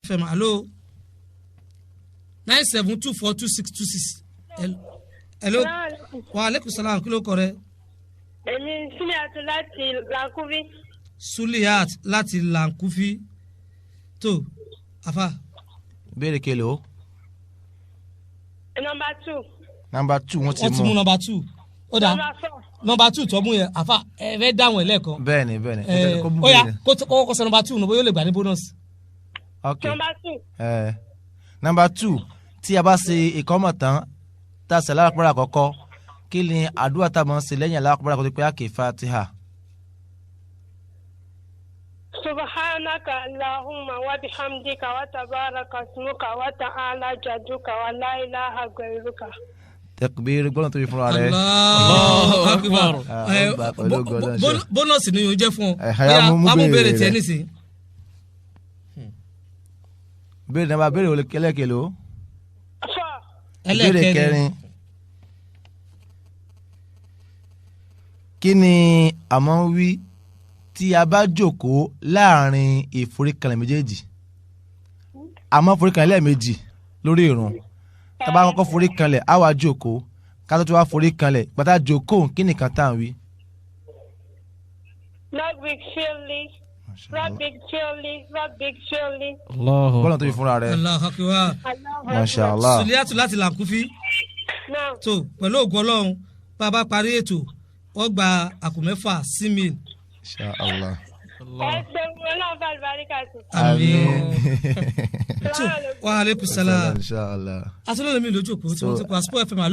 FM, hello, 97242626. Hello, wa aleykum salaam. Kí ló kọ rẹ? Èmi Suliat láti Lankufi. Suliat láti Lankufi. Tó afa. Béèrè kelo? Number 2. Number 2, wọ́n ti Wọ́n ti mú mú. Number 2, ó dà. Number 4. Number 2 tó mú yẹn, afa, ẹ fẹ́ dáhùn ẹ̀ lẹ́ẹ̀kan. Bẹ́ẹ̀ni. Ẹ Kó mú ó yá. béèrè. Kó kó sọ number 2 nù, bóyá ó lè gbà ní bonus. Ok. Number 2. Number 2, tí a bá ṣe ìkọ́mọ̀ tán, tá a ṣe alákùnrin àkọ́kọ́, kí ni àdúrà tá a máa ń ṣe lẹ́yìn alákùnrin àkọ́kọ́ pé a kì í Fatiha? Subhanaka Allahumma wa bihamdika wa tabaraka ismuka wa ta'ala jadduka wa la ilaha ghayruka. Takbir, gbọ́dọ̀ tóbi fúnra rẹ̀. Allahu akbar. Ah, Ẹ, ó gbà pẹ̀lú ògo Ọlọ́run ṣe. Bónọ́ọ̀sì ni yóò jẹ́ fún ọ. Ẹ, ẹ̀yà, Ó yá, mú wá mú béèrè béèrè tiẹ̀ rẹ̀. nísìnyí. Béèrè nàbà, béèrè wọlé kẹlẹ́kẹló? 4. Ìbéèrè Ẹlẹ́ẹ̀kẹrin. kẹrin. Kí ni a máa ń wí tí a bá jókòó láàrin ìforíkanlẹ̀ méjèèjì? A máa ń foríkanlẹ̀ lẹ́ẹ̀mejì lórí ìrun. Tá a bá kọ́kọ́ foríkanlẹ̀, á wá jókòó, ká tó tún wá foríkanlẹ̀ gbàtà jókòó, kí nìkan tá à ń wí? Rabbi firli. Rabbi firli. Rabbi firli. Bọ́lá tó fi fúnra rẹ̀. Allahu akbar. Allahu Masha Allah. Suliatu láti Lankufi. Now, Tó pẹ̀lú ògo Ọlọ́run, bá a bá parí ètò, wọ́n gba àpò 6 sí mi. Insha Allah. Ẹ ṣeun, Ọlọ́run fún àlùbáríkà sí. Àmín. Tó wa aleykum salaam. Insha Allah. Atúlọ̀ lómi lójú òpó tí wọ́n ti kọ́ Aspo FM, alo.